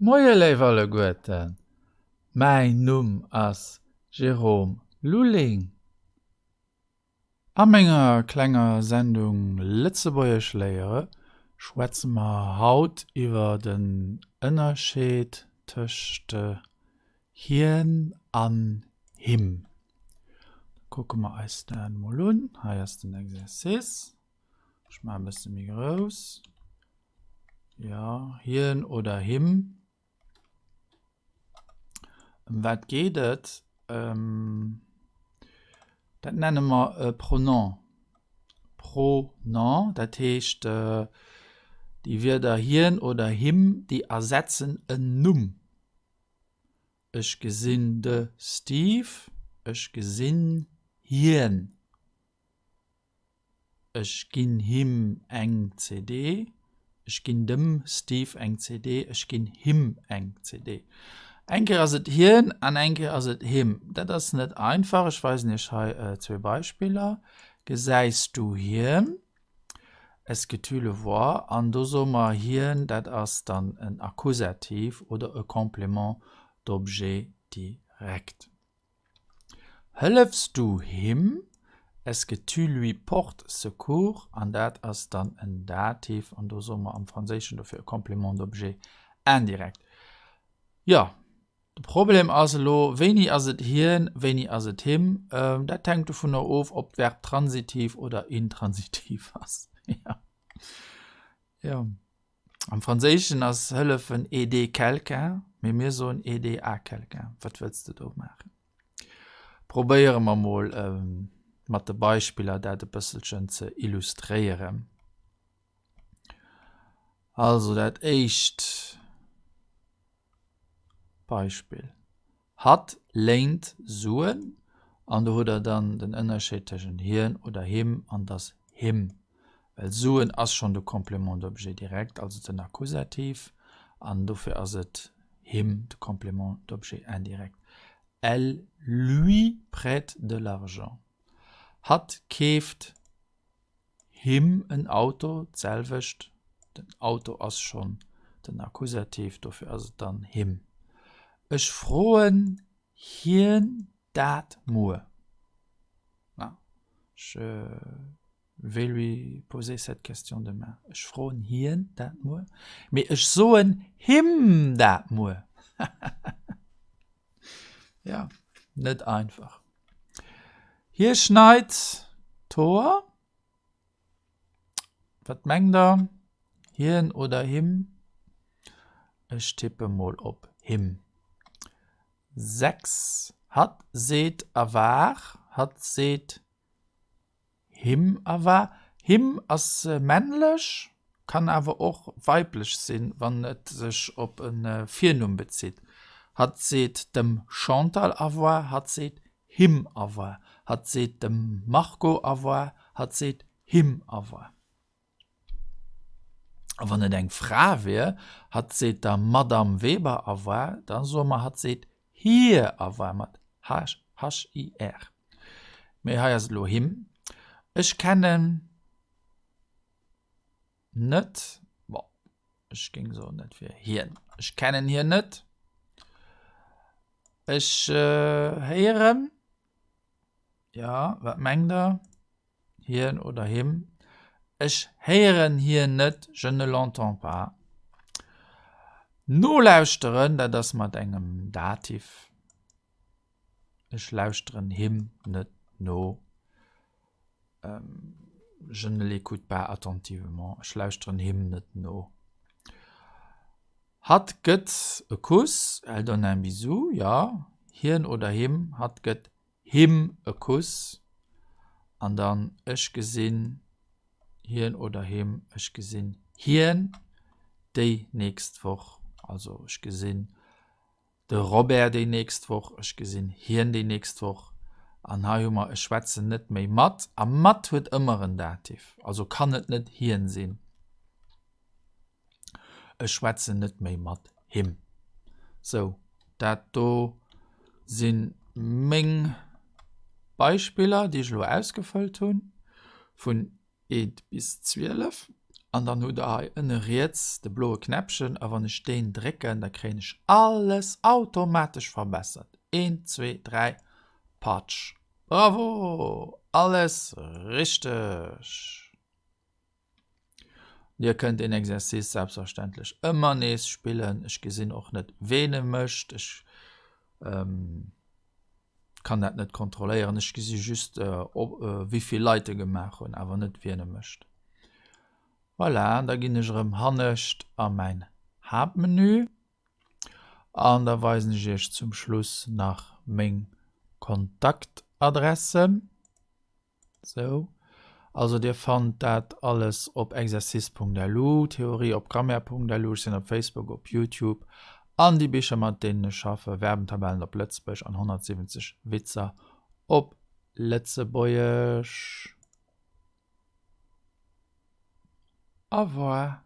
Moie léif alleguerten, mäin Numm ass Jérôme Lulling. A menger klenger Sendung Lëtzebuergesch léiere schwätze mer haut iwwer den Ënnerscheed tëscht hien an him. Da kucke mer eis dat mol un. Hei ass den Exercice. Ech maachen e bësse méi grouss. Jo, hien oder him. Ëm wat geet et? Dat nenne mer e Pronom. Pronom, dat heescht déi Wierder hien oder him, déi ersetzen en Numm. Ech gesinn de Steve, ech gesinn hien. Ech ginn him eng CD. Ech ginn dem Steve eng CD. Ech ginn him eng CD. Eng Kéier ass et hien an eng Kéier ass et him. Dat ass net einfach. Ech weisen iech hei zwee Beispiller. Gesäis du hien? Est-ce que tu le vois? An do soe mer hien, dat ass dann en Akkusativ oder e Complément d'objet direct. Hëllefs du him? Est-ce que tu lui portes secours? An dat ass dann en Dativ, an do soe mer am Franséischen dofir e Complément d'objet indirect. Jo, de Problem ass elo, wéini ass et hien, wéini ass et him? Dat hänkt dovunner of, ob d'Verb transitiv oder intransitiv ass. Jo. Am Franséischen ass hëllefen aider quelqu'un, mee mir soen aider à quelqu'un. Wat wëlls de do maachen? Probéiere mer mol mat de Beispiller dat e bësselchen ze illustréieren. Also dat éischt Beispill, Hatt léint Suen, an do hutt der dann den Ënnerscheed tëschent hien oder him, an et ass him, well Suen ass schonn de Complément d'objet direct, also den Akkusativ, an dofir ass et him, de Complément d'objet indirect. Elle lui prête de l'argent. Hatt keeft Him en Auto, d'selwecht, den Auto ass schonn den Akkusativ, dofir ass et dann him. Ech froen hien dat muer. Na, je vais lui poser cette question demain. Ech froen hien dat muer, mee ech soen him dat muer. Ja, net einfach. Hie schneit d'Hoer. Wat mengt der? Hien oder him? Ech tippe mol op him. 6, Hatt seet a war. Hatt seet Him a war. Him ass männlech, kann awer och weiblech sinn, wann et sech op e Virnumm bezitt. Hatt seet dem Chantal au revoir, hatt seet him au revoir. Hatt seet dem Marco au revoir, hatt seet him au revoir. A wann et eng Fra wier, hatt seet der Madame Weber au revoir, da soe mer, hatt seet hir au revoir mat h-i-r. Mee hei ass et elo him. Ech kennen net, bon, ech géing soen, et wier hien. Ech kennen hien net. Ech héieren, jo, wat mengt der? Hien oder him. Ech héieren hien net, je ne l'entends pas. Nolauschteren, dat ass mat engem Dativ. Ech lauschteren him net no. Je ne l'écoute pas attentivement. Ech lauschteren him net no. Hatt gëtt e Kuss, elle donne un bisou, jo, hien oder him, hatt gëtt him e Kuss an dann ech gesinn hien oder him, ech gesinn hien déi nächst Woch, also ech gesinn de Robert déi nächst Woch, ech gesinn hien déi nächst Woch an hei hu mer ech schwätzen net méi mat a mat huet ëmmer en Dativ, also kann et net hien sinn. Ech schwätzen net méi mat him. Sou, dat do si meng Beispiller, déi ech elo ausgefëllt hunn, vun eent bis 12. An dann hutt der hei ënne riets de bloe Knäppchen a wann ech deen drécken, da kréien ech alles automatesch verbessert. Eent, zwee, dräi, patsch! Bravo! Alles richteg! Dir kënnt deen Exercice selbstverständlech ëmmer nees spillen. Ech gesinn och net, ween e mécht. Ech kann dat net kontrolléieren. Ech gesi just, wéi vill Leit e gemaach hunn, awer net, wien e mécht. Voilà, da ginn ech erëm hannescht a mäin Haaptmenü an da weisen ech iech zum Schluss nach meng Kontaktadressen. Sou, also dir fannt dat alles op exercice.lu, Theorie op grammaire.lu, ech sinn op Facebook, op Youtube an déi Bicher mat deenen ech schaffe, Verbentabellen op Lëtzebuergesch an 170 Witzer op Lëtzebuergesch. Au revoir.